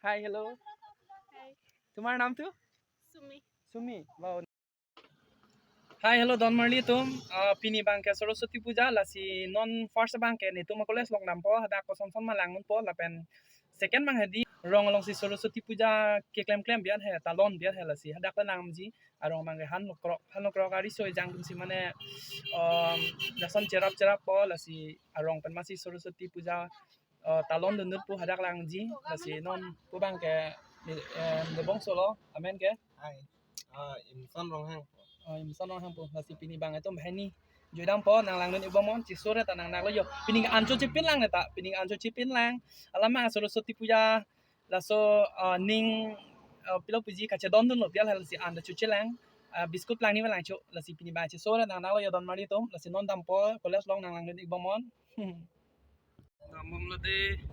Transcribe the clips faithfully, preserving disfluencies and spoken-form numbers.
Hi, hello. Hi. Tumhar naam tu? Sumi. Sumi. Wow. Hi, hello, don marli atum. Ah, pini abangke Saraswati Puja, lasi non first abangke netum a-college along dampo, hadak koson son ma langdunpo, lapen second abang hedi rong alongsi Saraswati Puja keklem klem biar he, talon biar he, lasi hadak ta langji, arong abangke han lokrok, han lokrok ari soi jang atumsi mane, um, lason cherap cherappo, lasi arong pen masi Saraswati Puja, uh, talon dundunpo, hadak langji, lasi non pu abangke, eh, ne bongso lo, amen ke? Hi. Ah, Imson Ronghang. Oh, Imson Ronghang pu. Lasi pini abang atum hini. Jodampo, nang langdun-ik bomnon, chesore ta nang nanglo jo. Pini an chechepin lang ne ta, pini an chechepin lang. Alam abang Saraswati Puja, laso, ah, ning, ah, pilo puji kachedondunlo, biar lasi an ta chechelang. Ah, biscuit lang ni lang cho, lasi pini abang chesore nang nanglo jo don marli atum, lasi non dampo, college along nang langdun-ik bomnon. Dambomlo de.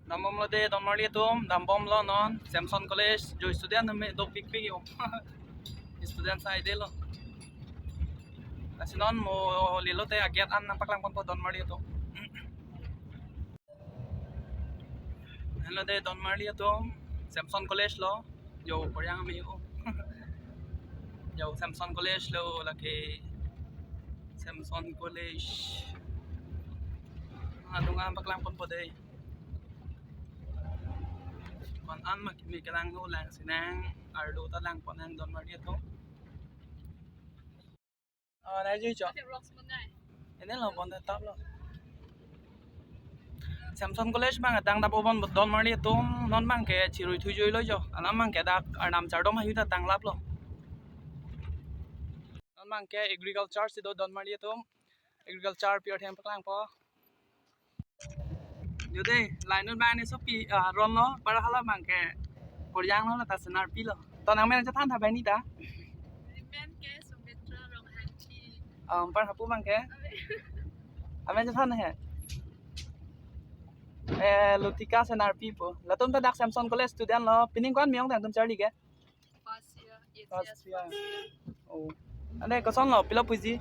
Dambomlo de, don marli atum, dambomlo non, Samson College, jo student atum dopikpik jo. Student side lo. Lasi non mo lelo te a-gate an nangpaklang ponpo don marli atum. Hello de, don marli atum, Samson College lo. Jo, Korean ami o. Jo, Samson College lo lake. Samson College. Adung an paklang ponpo de. Kon an mak mi kelang ho lang sinang ardo ta lang pon nang don marli atum. Oh, nai jui cho. Ate vlogs mo nai. Ene lo bon tap lo. Samson College abang tangdap obon don marli atum, non abangke chirui thuijui lo jo. Alam abangke dak Arnam Chardom ayu ta tanglaplo. Non abangke agriculture si do don marli atum. Agriculture pure them paklangpo. Jode, lainut abang ni sopi, ah, ron lo, par hala abangke Korean lo, ta senar pilo. To nangmen chethan tha bang ni ta? Amen ke Sumitra Ronghangpi. Um, par hapu abangke? Amen chethan he. Eh, Lutika senar pi po. Latum ta dak Samson College student lo. Pini ko-an mi ong tang tum charli ke? First year. Yes, first year. Oh. Ande koson lo, pilo puji.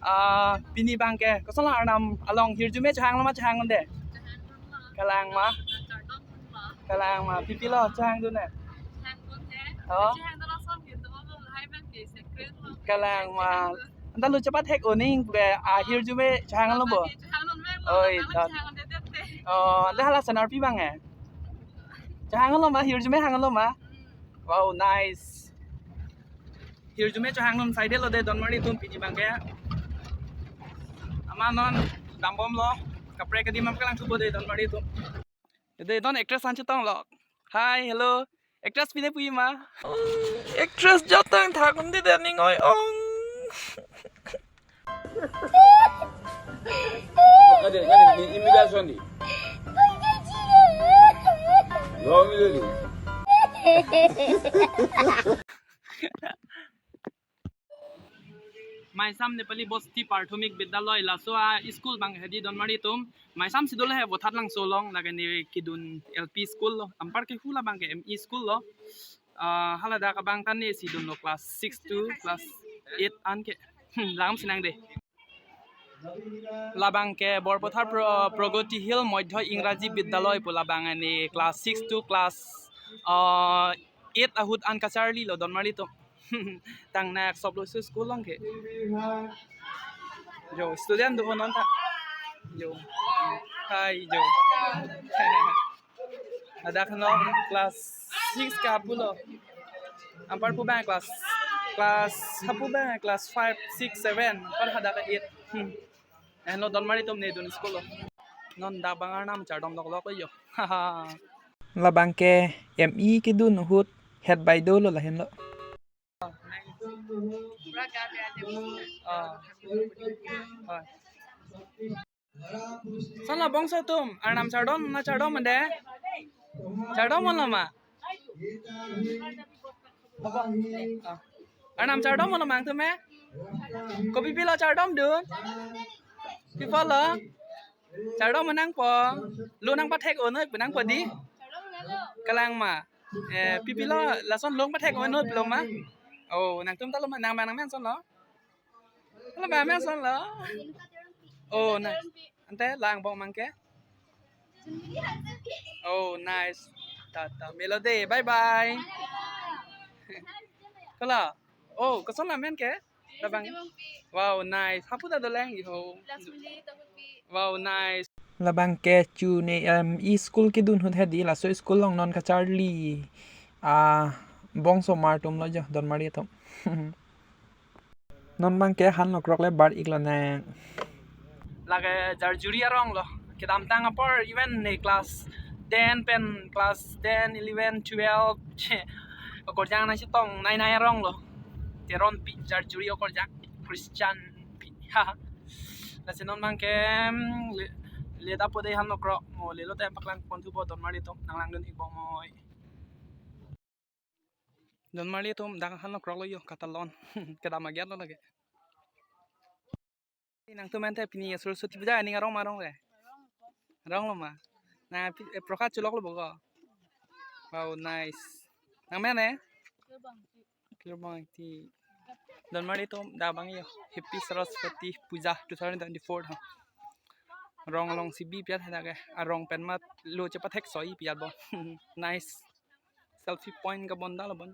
Ah, pini abangke koson lo, Arnam along hirjume chehang lo ma chehang un-e? Chehang lo ma. Kalang ma? Chardom lo ma. Kalang ma. Pi pi lo chehangdun-e? Chehangdun-e. Oh. Chehangdun lason gitu, ma lahai abangke secret lo. Kalang ma. Chehangdun. Anta lo chepathek-o ning ke, ah, hirjume chehang lo bo? Chehangdun abang lo. Oi, nang ta. Chehangdun-e tete. Oh, anta hala senar pi abang e? Chehang lo ma, hirjume hang lo ma? Hmm. Wow, nice. Hirjume chehangdun side lo de don marli atum pini abangke. Amat non dambomlo. Kaprek adim nangpaklangthupo de don marli atum. De don actress an chetonglo. Hi, hello. Actress pine pu-i ma? Actress jatang thak un-e de ning oi ong. Kade, kade, ni imigrasyon di. Lo, mi lo di. Maisam Nepali Bosti Prathomik Vidyalaya, laso a-school abang hedi don marli atum. Maisam si dolo he Vothatlangso along, lake ne kedun L P school lo. Anpar ke hula abangke M E school lo. Ah, hala dak abang ta ne si dunlo class six to class eight an ke. Hmm, lam sinang de. Labangke Borpathar Pro-, Pragati Hill Madhya Ingraji Vidyalaya pu, labang ani class six to class, ah, eight ahut an kacharlilo don marli atum. Tang nak sop lo su school along ke. Jo, student do non ta. Jo. Hi, jo. Hadak no class six ke hapulo. Anpar pu abang class, class hapu abang class five, six, seven. Anpar hadak eight. Hmm. Henlo don marli atum ne dun school lo. Non dak abang Arnam Chardom lok lok lo jo. Labangke M E kedun ahut head baideo lo lahenlo. Ah. Ah. Son lo bongso atum, Arnam Chardom, na Chardom mande? Chardom lo ma? Ah. Arnam Chardom lo ma nangtum he? Kopi pi lo Chardom dun? Pi pu lo? Chardom nangpo. Lo nangpathek-o noi pu nangpo di? Kalang ma. Eh, pi pi lo, lason lo nangpathek-o noi pu lo ma? Oh, nangtum ta lo ma, nang ma nangmen son lo? Lo ma men son lo? Oh, na. Ante lang bong abangke. Oh, nice. Tata, melo dei. Bye bye. Kala. Oh, koson amen ke? Labang. Wow, nice. Hapu ta dolang iho. Wow, nice. Labang ke chu ne, em, e-school kedun ahut hedi, laso school along non kacharli. Ah, bongso mar atum lo jo, donmari atum. Non abang ke han lokrok le bar ik lonang. Lake Jarjuri arong lo. Kedamtang apor even ne class ten pen, class ten, eleven, twelve okorjang nangchetong nai nai arong lo. Teronpi Jarjuri okorjang Christian pi. Ha. Lasi non abang ke, em, le, le dapo dei han lokrok mo, lelo te paklang pon thupo donmari atum, nanglangdun ik bom moi. Donmari atum, dak han lokrok lo jo, katalon. Kedam agiat lo lake. Nangtum ante pini Saraswati Puja aning arong ma arong le? Arong lo ma. Na pi-, eh, Prokhat cholok lo bo ko. Wow, nice. Nang men eh? Kirbang ti. Donmari atum, dak abang jo. Happy Saraswati Puja two thousand twenty-four ha. Rong along si bi piat hai dak ke. Arong pen mat lo chepathek soi piat bo. Nice. Selfie point kabonda lo bon.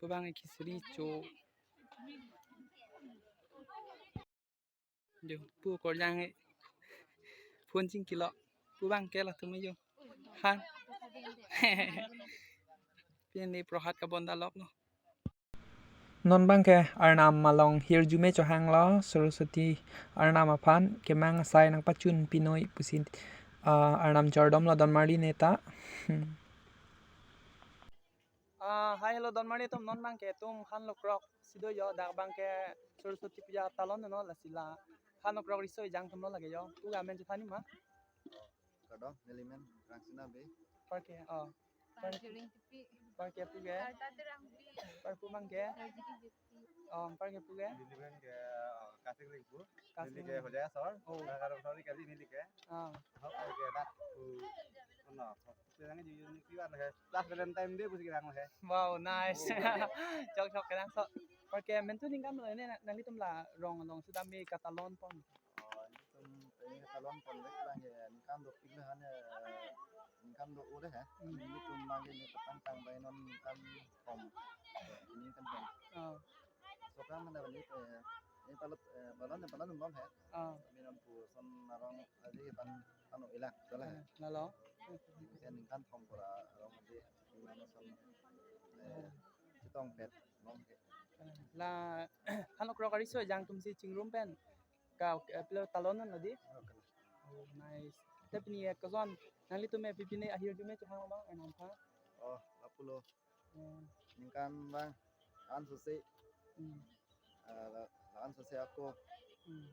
Pu abang ke kisri cho. Jo, pu okorjang eh. Phone chingkilo. Pu abang ke latum jo. Han. Pini Prokhat kabonda lok lo. Non abang ke Arnam along hirjume chohang lo, Saraswati Arnam aphan kemang asai nangpachun pinoi pusi, ah, Arnam chardom lo donmari neta. Hmm. Ah, hi, hello, donmari atum, non abang ke itum han lokrok si do jo, dak abang ke Saraswati Puja talon no, lasi la han lokrok riso ejang atum lo lake jo. Pu amen chethan ma? Kado, neli men Rangsina Bey. Apar ke, oh. Par Juring Tipi. Apar ke pu ke? Karta Terangpi. Apar pu abang ke? Rajiki Bey. Oh, apar ke pu ke? Neli men ke, uh, Kasik Ringpu. Kasik Ringpu. Neli ke Hojai asor. Oh. Nah, kalau sorry kali neli ke. Ah. Hok ke dak, uh, ano, bilang aja yun ni kiwan ke. Last Valentine Day pusi kirang ke. Wow, nice. Oh. Chok chok kenang so. Apar ke men tu ningkan lo ne nanglitum la rong along sudam me katalon pon. Oh, nelitum pini katalon pon lek lang ya, ningkan dopik le han ya, ningkan do ore ha. Hmm. Nelitum mage ne petang tang bai non ningkan pon. Ningkan pon. Oh. So kan mana bani, eh, ini palut, eh, balon, balon belum ha. Oh. Kami non pu son arong aji pan anu ilak, salah ha. Eh, lalo. Ini ningkan pon pura arong aji, mana son, eh, chetong pet, belum ke. Eh, la, han lokrok riso ejang atum si chingrum pen. Ka, eh, pilo talon lo dei? Oh, kali. Oh, nice. Te pini, eh, koson nanglitum eh pipine ahirjume chohang abang, eh, Arnam aphan? Oh, lapu lo. Hmm. Ningkan abang, an sose. Hmm. Ah, la, la an sose ako. Hmm.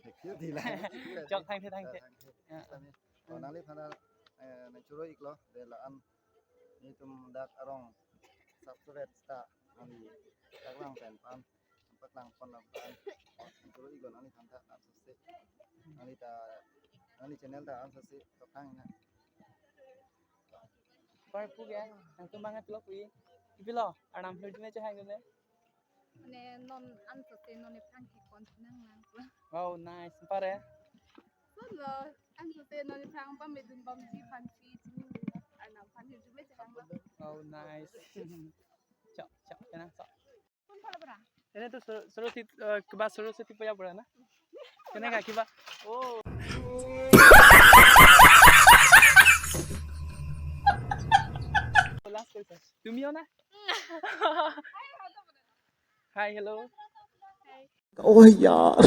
Thank you, dei la. Chok, thank you, thank you. Ah, thank you. Ya. Kami, oh, hmm, nangliphan, eh, nangchoro iklo, dei la an nelitum dak arong subscribe ta nangli paklang pen pan, paklang pon lam pan. Nangchoro iklo nangliphan ta an sose. Nangli ta, nangli channel ta an sose, tokang na. Apar pu ke, nangtum abang pilo pu-i. Pilo, Arnam hirjume chohang ne. Mane non an sose non ephrang ke kon nang lang. Wow, nice. Apar eh? Solo, an sose non ephrang pamedun bamji aphan si chini Arnam aphan hirjume chohang lo. Wow, nice. Chok, chok, kenang so. Kun pala pura? Ini tuh Sar-, Saraswati, eh, keba Saraswati Puja pura na? Kena kaki ba? Oh. Last question. Tumiyo na? Hi, hello. Hi. Oh यार,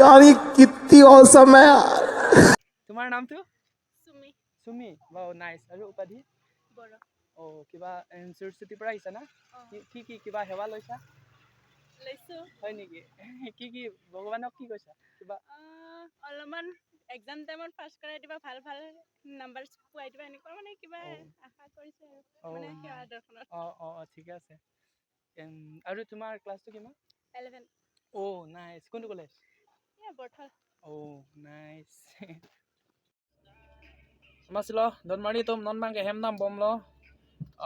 यार ये कितनी औसम है यार। तुम्हारा नाम तो? Sumi. Sumi. Wow, nice. আৰু উপাধি? Boro. Oh, কিবা, em, Saraswati Prize না? Oh. কি, কি, কি, কিবা সেৱা লৈছা? লৈছো। হয় নেকি? কি, কি, ভগৱানক কি কৈছা? কিবা? আহ, অলপমান exam time ত পাছ কৰাই দিবা, ভাল, ভাল নাম্বাৰ পোৱাই দিবা, এনেকুৱা মানে কিবা, oh, আশা কৰিছো আৰু। Oh। মানে সেৱা দৰ্শনত। অ, অ, অ, ঠিকে আছে। Em, আৰু তোমাৰ ক্লাছটো কিমান? Eleven. Oh, nice. কোনটো কলেজ? এয়া Borthol. Oh, nice. Amasilo, donmari atum, non abang ke hem dam bomlo.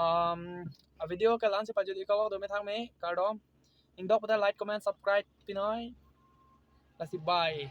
Um, a video ke la-an si pajut iklo, dome thang me, kardom. Ingdok pada like, comment, subscribe pinoi. Lasi bye.